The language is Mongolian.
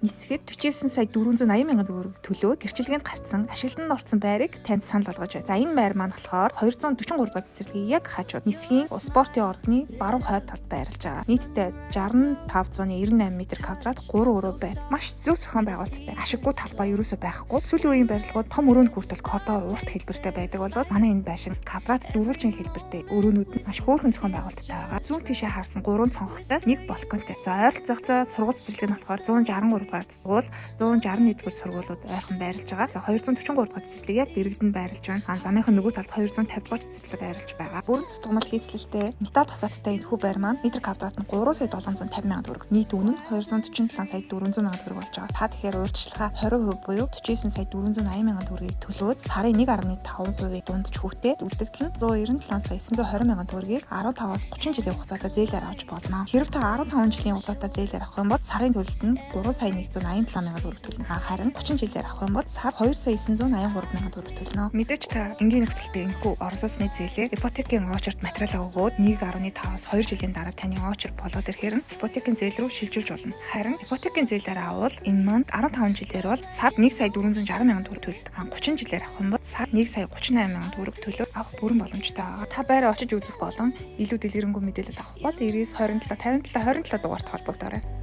Нисэхэд 49 сая 480 мянган төгрөг төлөөд гэрчилгээнд гарцсан, ашиглалтанд орсон байрыг танд санал болгож байна. За, энэ байр маань болохоор 243 дугаар цэцэрлэгийн яг хажууд, Нисхийн спортын ордны баруун хойд талд байрлаж байгаа. Нийтдээ 65.98 м квадрат 3 өрөө байр. Маш зөв зохион байгуулалттай. Ашиггүй талбай ерөөсөө байхгүй. Сүүлийн үеийн барилгууд том өрөөнд хүртэл коридор урт хэлбэртэй байдаг бол манай энэ байшин квадрат дөрвөлжин хэлбэртэй, өрөөнүүд нь маш хөөрхөн зохион байгуулалттай байгаа. Зүүн тишээ харсан 3 цонхтой, нэг балконтой. За, ойролцоох сургууль цэцэрлэг нь болохоор 163 дугаар сургууль, 161 дугаар сургуулиуд ойрхон байрлаж байгаа. За, 243 дугаар цэцэрлэг яг дэргэдэн байрлаж байна. А замынхаа нөгөө талд 250 дугаар цэцэрлэг байрлаж байгаа. Бүрэн дутгамал хийцлэлтэй, металл фасадтай энэхүү байр маань метр квадрат нь 3 сая 750 мянган төгрөг. Нийт үнэ нь 247 сая 400 мянган төгрөг болж байгаа. Та тэгэхээр урьдчилгаа 20% буюу 49 сая 480 мянган төгрөгийг төлөөд сарын 1.5% дундаж хүүтэй, үлдэгдэл нь 197 сая 920 мянган төгрөгийг 15-аас 30 жилийн хугацаатай зээлээр авч болно. Хэрв та 15 жилийн хугацаатай зээлээр авах юм бол сарын төлөлт нь 3 сая 187 мянган төгрөг төлнө. Харин 30 жилээр авах юм бол сар 2 сая 983 мянган төгрөг төлнө. Мэдээж та энгийн нөхцөлтэй энэхүү оролцуулсны зээлээ ипотекийн очерт материалаа өгөөд 1.5-аас 2 жилийн дараа таны очер болоод ирэхээр нь ипотекийн зээл рүү шилжүүлж болно. Харин ипотекийн зээлээр аввал энэ маань 15 жилээр бол сар 1 сая 460 мянган төгрөг төлдөг. 30 жилээр авах юм бол сар 1 сая 38 мянган төгрөг төлөөд авах бүрэн боломжтой байгаа. Та байраа очиж үзэх болон илүү дэлгэрэнгүй мэдээлэл авах бол 99 27 57 27 дугаарт холбогдоорой.